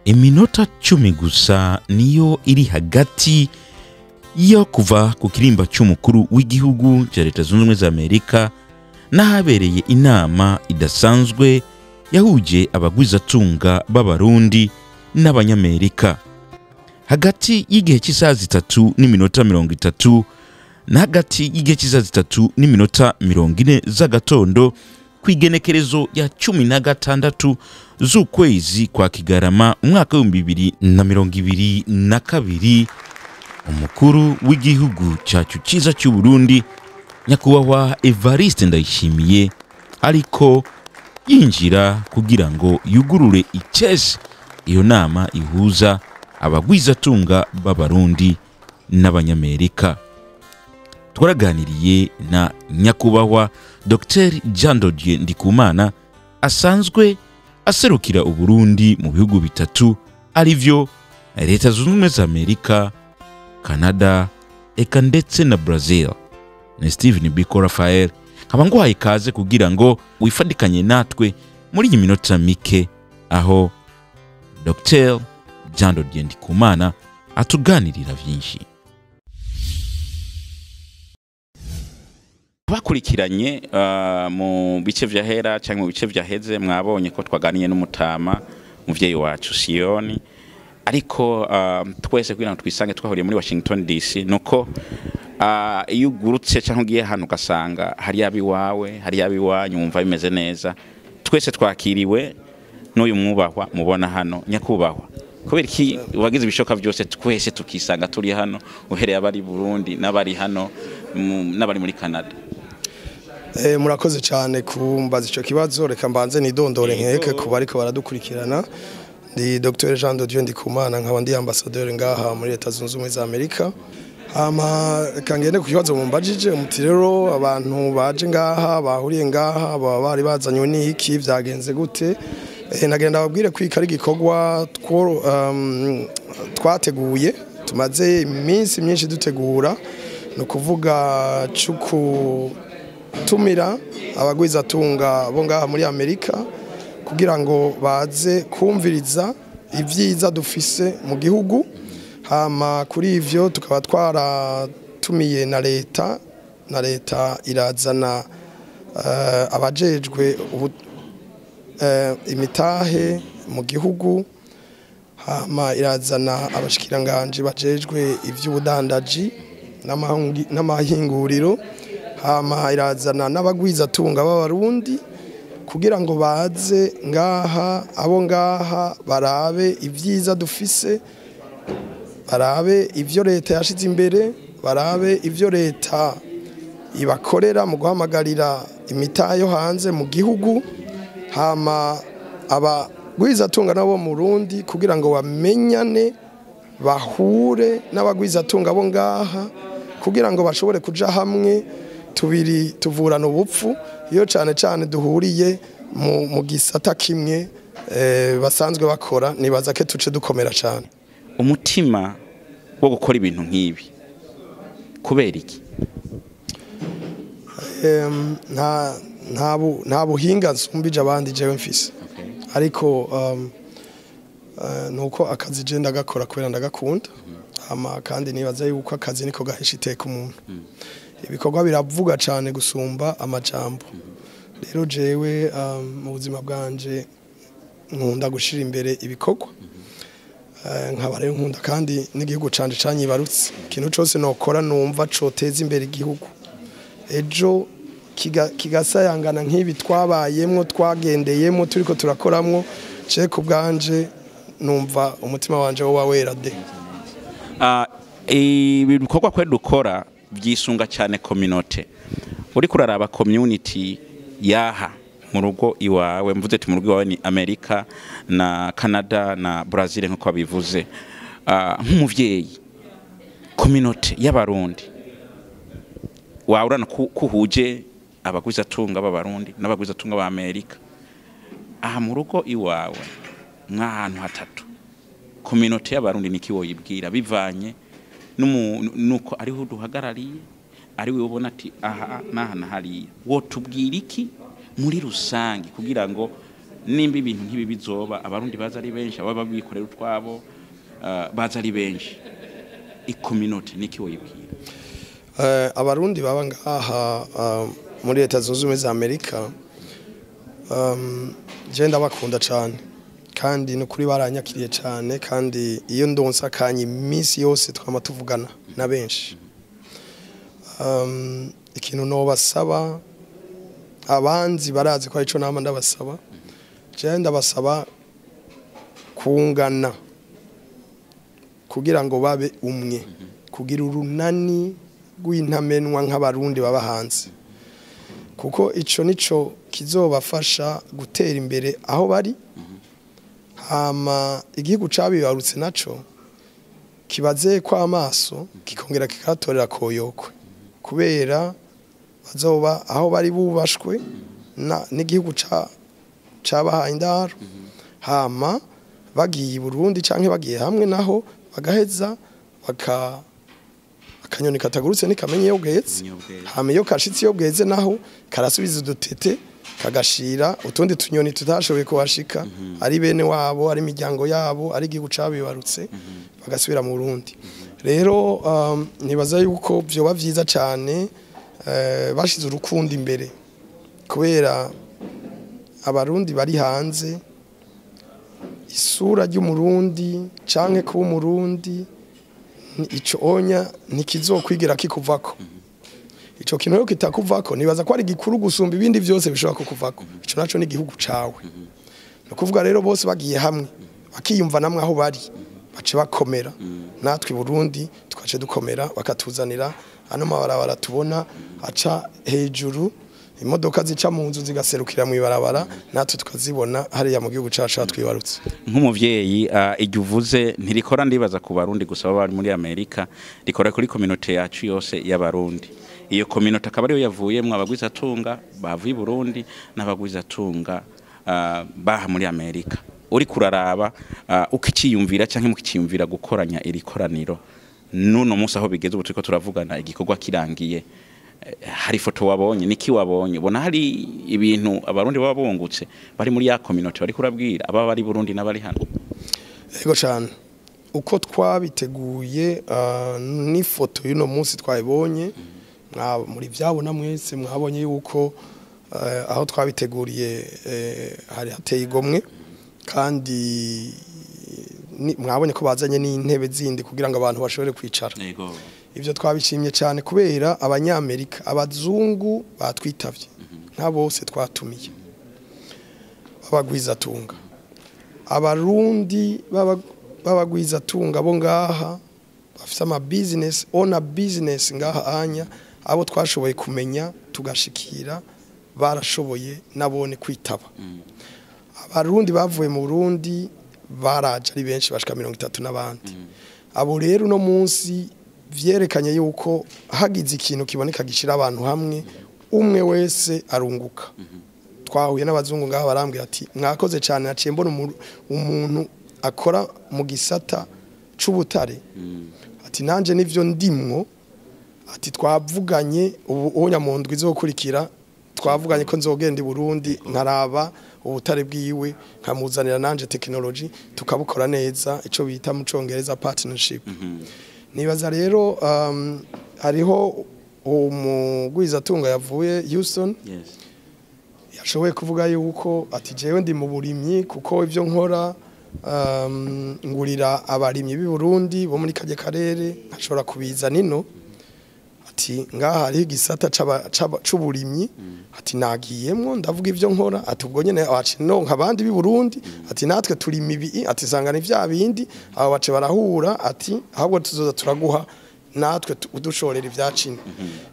Iminota 10 gusa niyo iri hagati yo kuva ku kirimba cy'umukuru w'igihugu cya Leta Zunze Ubumwe za Amerika n'ahabereye inama idasanzwe yahuje abagwizatunga b'Abarundi n'Abanyamerika. Hagati y'igihe cy'isaha 3:30 na hagati y'igihe cy'isaha 3:40 z'agatondo kw'igenekerezo ya 16 z'ukwezi kwa Kigarama umwaka 2022, umukuru w'igihugu cyacu cyiza cy'u Burundi Nyakubahwa Evariste Ndayishimiye ariko yinjira kugira ngo yugurure icese iyo nama ihuza abagwizatunga b'Abarundi n'Abanyamerika. Twaraganiriye na Nyakubahwa Dr Jean de Dieu Ndikumana asanzwe aserukira Uburundi mu bihugu bitatu arivyo Leta Zunze Ubumwe za Amerika, Canada eka ndetse na Brazil. Ni Steven Biko Raphael nkaba nguhaye ikaze kugira ngo wifadikanye natwe muri iyi minota mike aho Dr Jean de Dieu Ndikumana atuganirira vyinshi. Bakurikiranye mu bice vya hera cyangwa mu bice vya heze, mwabonye ko twaganiye n'umutama muvyeyi wacu Siyoni, ariko twese kugira ngo twisange twahuriye muri Washington DC, nuko iyo ugurutse cyangwa ugiye hano ugasanga hari abiwawe hari abiwanyu wumva bimeze neza. Twese twakiriwe n'uyu mwubahwa mubona hano. Nyakubahwa, kubera iki wagize ibishoka byose twese tukisanga turi hano, uhereye abari Burundi n'abari hano n'abari muri Canada? Murakoze cyane kumbaza ico kibazo. Reka mbanze nidondore nkeke kuba ariko baradukurikirana. Ndi Dr Jean de Dieu Ndikumana, nkaba ndi ambassadeur ngaha muri Leta Zunze Ubumwe za Amerika. Hama kangende ku kibazo mumbajije muti rero abantu baje ngaha bahuriye ngaha baba bari bazanywe n'iki, vyagenze gute? Nagenda babwire ko ari igikorwa twateguye, tumaze iminsi myinshi dutegura, no kuvuga cuku tumira abagwizatunga bo ngaha muri Amerika kugira ngo baze kumviriza ivyiza dufise mu gihugu. Hama kuri ivyo tukaba twaratumiye na leta, na leta irazana abajejwe imitahe mu gihugu, hama irazana abashikiranganje bajejwe ivy'ubudandaji n'amahinguriro, hama irazana n'abagwizatunga b'Abarundi kugira ngo baze ngaha, abo ngaha barabe ivyiza dufise, barabe ivyo leta yashize imbere, barabe ivyo leta ibakorera mu guhamagarira imitahe yo hanze mu gihugu, hama abagwizatunga nabo mu Burundi kugira ngo bamenyane, bahure n'abagwizatunga bo ngaha kugira ngo bashobore kuja hamwe tubiri tuvurana ubupfu, iyo cyane cyane duhuriye mu gisata kimwe basanzwe bakora, nibaza ko tuce dukomera cyane. Umutima wo gukora ibintu nk'ibi kubera iki? Nta buhinga nsumbije abandi jewe mfise, ariko nuko akazi je ndagakora kubera ndagakunda, hama kandi nibaza yuko akazi niko gahesha iteka umuntu. Ibikorwa biravuga cyane gusumba amajambo. Rero jewe mu buzima bwanje nkunda gushira imbere ibikorwa, nkaba rero nkunda kandi n'igihugu canje canyibarutse. Ikintu cose nokora numva coteza imbere igihugu, ejo kigasayangana nk'ibi twabayemwo twagendeyemwo turiko turakoramwo, je ku bwanje numva umutima wanje woba wera de. Ibi bikorwa kwe dukora byisunga cyane community. Uri kuraraba community yaha mu rugo iwawe, mvuze ati mu rugo iwawe ni Amerika na Canada na Brazil nkuko babivuze, nk'umuvyeyi community y'Abarundi wahurana kuhuje abagwizatunga b'Abarundi n'abagwizatunga ba Amerika, aha mu rugo iwawe nk'ahantu hatatu community y'Abarundi niki woyibwira bivanye nuko ariho duhagarariye, ari we ubona ati aha naha na hariya, wotubwira iki muri rusange kugira ngo Nimba ibintu nk'ibi bizoba, Abarundi baza ari benshi, ababa bikorera utwabo baza ari benshi, i communauté niki woyibwira? Abarundi baba ngaha muri Leta Zunze Ubumwe za Amerika, je ndabakunda cyane, kandi ni ukuri baranyakiriye cyane, kandi iyo ndonse akanya iminsi yose twama tuvugana na benshi. Ikintu nobasaba, abanzi barazi ko arico nama ndabasaba, je ndabasaba kungana kugira ngo babe umwe, kugira urunani rw'intamenwa nk'Abarundi baba hanze, kuko ico nico kizobafasha gutera imbere aho bari. Hama igihugu cabibarutse naco kibaze ko amaso kikongera kikatorera koyokwe, kubera bazoba aho bari bubashwe n'igihugu cabahaye indaro. Hama bagiye i Burundi canke bagiye hamwe naho bagaheza baka akanyoni katagurutse ntikamenye iyo bweze. Iyo bweze. Hama iyo kashitse iyo bweze naho karasubiza udutete, kagashira utundi tunyoni tutashoboye kuhashika, ari bene wabo, ari imiryango yabo, ari igihugu cabibarutse, bagasubira mu Burundi. Rero nibaza yuko vyoba vyiza cane bashize urukundo imbere, kubera Abarundi bari hanze, isura ry'Umurundi canke kuba Umurundi ico onya ntikizokwigira kikuvako. Ico kintu rero kitakuvako, nibaza ko ari gikuru gusumba ibindi vyose bishobora kukuvako. Ico naco ni igihugu cawe. Ni ukuvuga rero bose bagiye hamwe bakiyumva namwe aho bari, bace bakomera, natwe i Burundi twace dukomera, bakatuzanira ano mabarabara tubona aca hejuru, imodoka zica mu nzu zigaserukira mu ibarabara, natwe tukazibona hariya mu gihugu cacu twibarutse. Nk'umuvyeyi, iryo uvuze ntirikora, ndibaza, ku Barundi gusa baba bari muri Amerika, rikora kuri communauté yacu yose y'Abarundi. Iyo communauté akaba ariyo yavuyemwo abagwizatunga bavuye i Burundi n'abagwizatunga baha muri Amerika. Uri kuraraba ukiciyumvira canke mukiciyumvira gukoranya iri koraniro, nuno munsi aho bigeze ubu turiko turavugana, igikorwa kirangiye, hari foto wabonye, niki wabonye? Ubona hari ibintu Abarundi baba bungutse bari muri ya communauté bari kurabwira ababa bari Burundi n'abari hano? Yego cyane. Uko twabiteguye n'ifoto y'uno munsi twayibonye, muri byabona mwese, mwabonye yuko aho twabiteguriye hari hateye igomwe, kandi mwabonye ko bazanye n'intebe zindi kugira ngo abantu bashobore kwicara. Ibyo twabishimye cyane, kubera Abanyamerika, abazungu batwitavye, nka bose twatumiye babagwizatunga, Abarundi babagwizatunga bo ngaha bafise ama business, owner business ngaha anya, abo twashoboye kumenya tugashikira, barashoboye nabone kwitaba. Abarundi bavuye mu Burundi baraje ari benshi, bashika 30 n'abandi. Abo rero uno munsi vyerekanye yuko hagize ikintu kiboneka gishira abantu hamwe, umwe wese arunguka. Twahuye n'abazungu ngaha, barambwira ati: "Mwakoze cyane, naciye mbona umuntu akora mu gisata c'ubutare," ati: "Nanje nivyo ndimwo," ati: "Twavuganye ubu onya mu ndwi izokurikira, twavuganye ko nzogenda i Burundi nkaraba ubutare bwiwe, nkamuzanira nanje technology tukabukora neza," ico bita mu Congereza partnership. Nibaza rero hariho umugwizatunga yavuye Houston, yashoboye kuvuga yuko ati: "Jewe ndi mu burimyi, kuko ivyo nkora ngurira abarimyi b'i Burundi bo muri kajye karere, nkashobora kubizana ino," ati: "Ngaha hariho igisata c'uburimyi," ati: "Nagiyemwo ndavuga ivyo nkora," ati: "Ubwo nyene abaci nonka abandi b'i Burundi," ati: "Natwe turima ibi," ati: "Sanga ni vya bindi." Abo bace barahura, ati: "Ahubwo tuzoza turaguha natwe udushorera ivyacino."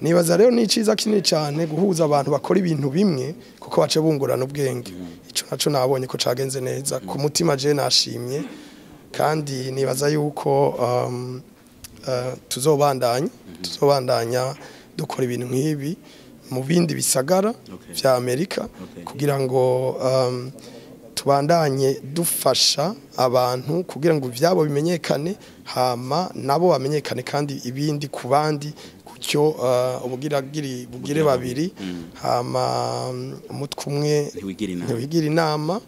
Nibaza rero ni iciza kinini cyane guhuza abantu bakora ibintu bimwe, kuko bace bungurana ubwenge. Ico naco nabonye ko cagenze neza. Ku mutima je nashimye, kandi nibaza yuko tuzobandanya dukora ibintu nk'ibi mu bindi bisagara vya Amerika, kugira ngo Tubandanye dufasha abantu kugira ngo ivyabo bimenyekane, hama nabo bamenyekane, kandi ibindi ku bandi gutyo, ubugiragiri bugire babiri, hama umutwe umwe ntiwigira inama. Ntiwigira inama.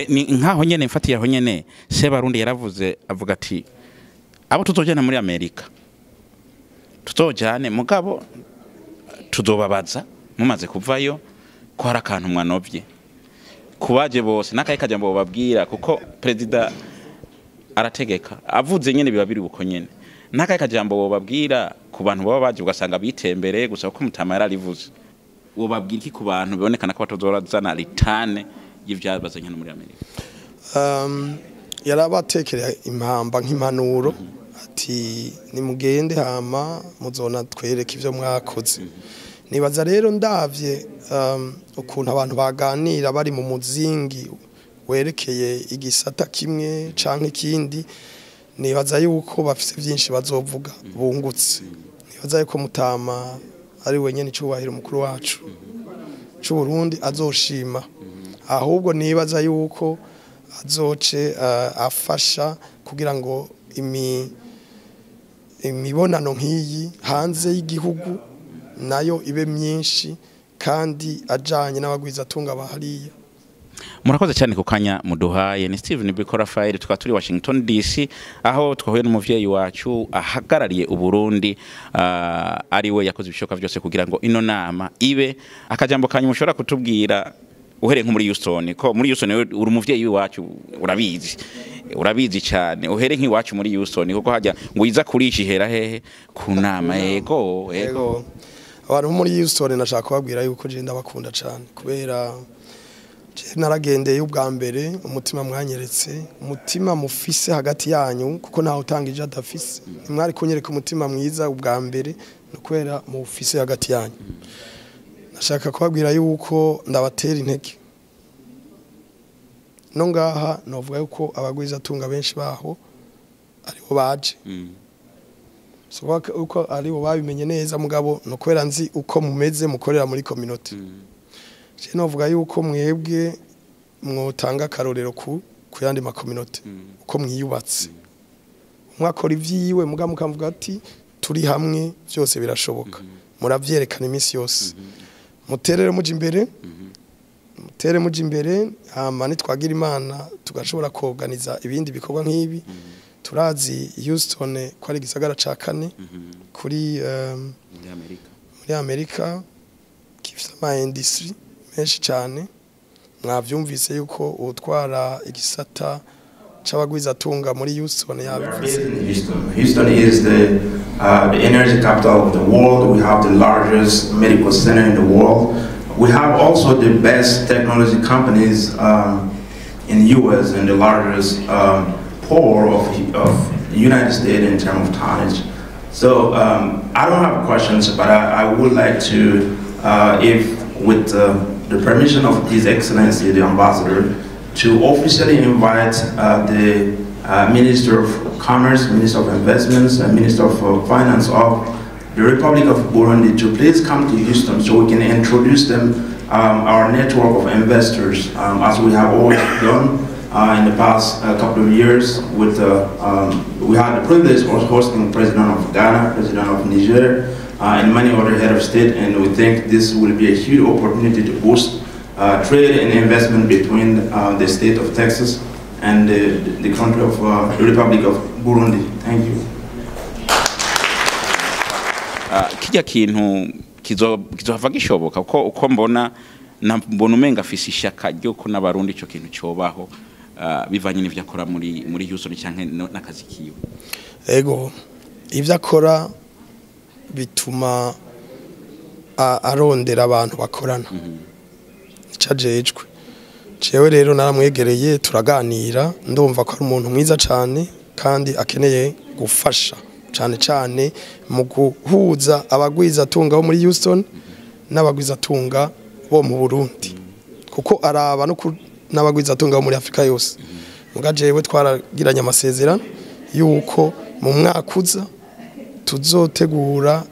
Ni nkaho nyene mfatiye aho nyene, Sebarundi yaravuze, avuga ati abo tuzojana muri Amerika tuzojane, mugabo tuzobabaza mumaze kuvayo ko hari akantu mwanovye kubaje bose. N'akahe kajambo bababwira? Kuko perezida arategeka, avuze nyene biba biri uko nyene. N'akahe kajambo bababwira ku bantu baba baje ugasanga bitembereye gusa, kuko mutama yararivuze? Wobabwira iki ku bantu bibonekana ko batazorazana ritane y'ivyabazanye hano muri Amerika? Yarabatekereye impamba nk'impanuro, ati nimugende hama muzona twereke ivyo mwakoze. Nibaza rero ndavye ukuntu abantu baganira bari mu muzingi werekeye igisata kimwe canke ikindi, nibaza yuko bafise vyinshi bazovuga bungutse. Nibaza yuko mutama ari wenyene icubahiro umukuru wacu c'u Burundi azoshima, ahubwo nibaza yuko azoce afasha kugira ngo imibonano nk'iyi hanze y'igihugu nayo ibe myinshi, kandi ajanye n'abagwizatunga bahariya. Murakoze cyane ku kanya muduhaye. Ni Steven Bikora File, tukaba turi Washington DC, aho twahuye n'umuvyeyi wacu ahagarariye Uburundi, ari we yakoze ibishoboka byose kugira ngo ino nama ibe. Akajambo kanyu mushobora kutubwira uhereye nko muri Houston, ko muri Houston wewe uri umuvyeyi wacu, urabizi, urabizi cyane. Uhere nk'iwacu muri Houston, kuko hajya ngo iza kurisha ihera hehe? Ku nama. Yego. Yego, abantu bo muri Houston nashaka kubabwira yuko je ndabakunda cyane, kubera je naragendeye ubwa mbere, umutima mwanyeretse, umutima mufise hagati yanyu, kuko ntawe utanga ije adafise. Mwari kunyereka umutima mwiza ubwa mbere no kubera mufise hagati yanyu. Nashaka kubabwira yuko ndabatera intege. No ngaha novuga yuko abagwizatunga benshi baho aribo baje, so uko aribo babimenye neza, mugabo no kubera nzi uko mumeze mukorera muri community. Je novuga yuko mwebwe mwotanga akarorero ku yandi ma community, uko mwiyubatse, mwakora ivyiwe, muga mukavuga ati turi hamwe byose birashoboka. Muravyerekana iminsi yose. Muterere muja imbere, mutere muja imbere, hama nitwagira Imana tugashobora koganiza ibindi bikorwa nk'ibi. Turazi Houston ko ari igisagara ca kane kuri muri Amerika, muri Amerika, gifise ama industry menshi cyane. Mwavyumvise yuko utwara igisata c'abagwizatunga muri Houston yabivuze. Based in Houston. Houston is the energy capital of the world. We have the largest medical center in the world. We have also the best technology companies in the US and the largest port of the United States in terms of tonnage. So I don't have questions, but I would like to, if with the permission of His Excellency the Ambassador, to officially invite the Minister of Commerce, Minister of Investments, and Minister of Finance of the Republic of Burundi to please come to Houston so we can introduce them our network of investors, as we have always done in the past couple of years. We had the privilege of hosting President of Ghana, President of Niger, and many other head of state, and we think this will be a huge opportunity to boost trade and investment between the state of Texas and the country of the Republic of Burundi. Thank you. Kijya kintu kizohava gishoboka, kuko uko mbona na mbona umenga afise ishaka ryo ko n'Abarundi ico kintu cobaho, bivanye n'ivyo akora muri Houston canke n'akazi kiwe. Ego, ivyo akora bituma arondera abantu bakorana, ico ajejwe. Jewe rero naramwegereye turaganira, ndumva ko ari umuntu mwiza cane kandi akeneye gufasha cane cane mu guhuza abagwizatunga bo muri Houston n'abagwizatunga bo mu Burundi, kuko araba no n'abagwizatunga bo muri Afrika yose. Muga jewe twaragiranye amasezerano yuko mu mwaka uza tuzotegura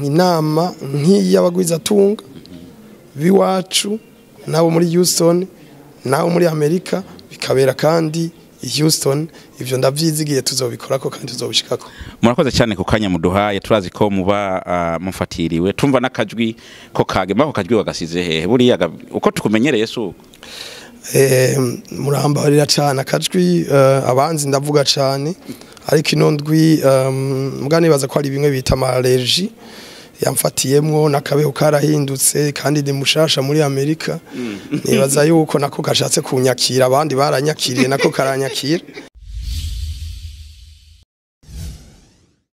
inama nk'iy'abagwizatunga b'iwacu nabo muri Houston. Naho muri Amerika bikabera kandi i Houston. Ivyo ndavyizigiye, tuzobikorako kandi tuzobishikako. Murakoze cyane ku kanya muduhaye. Turazi ko muba mufatiriwe, tumva n'akajwi ko kage mako kajwi wagasize hehe buriya uko tukumenyereye si uko. Murambabarira cane, akajwi abanzi ndavuga cane, ariko ino ndwi mbwa nibaza ko ari bimwe bita ama allergie yamfatiyemwo, n'akabeho karahindutse, kandi ndi mushasha muri Amerika. Nibaza yuko nako kashatse kunyakira, abandi baranyakiriye, nako karanyakira.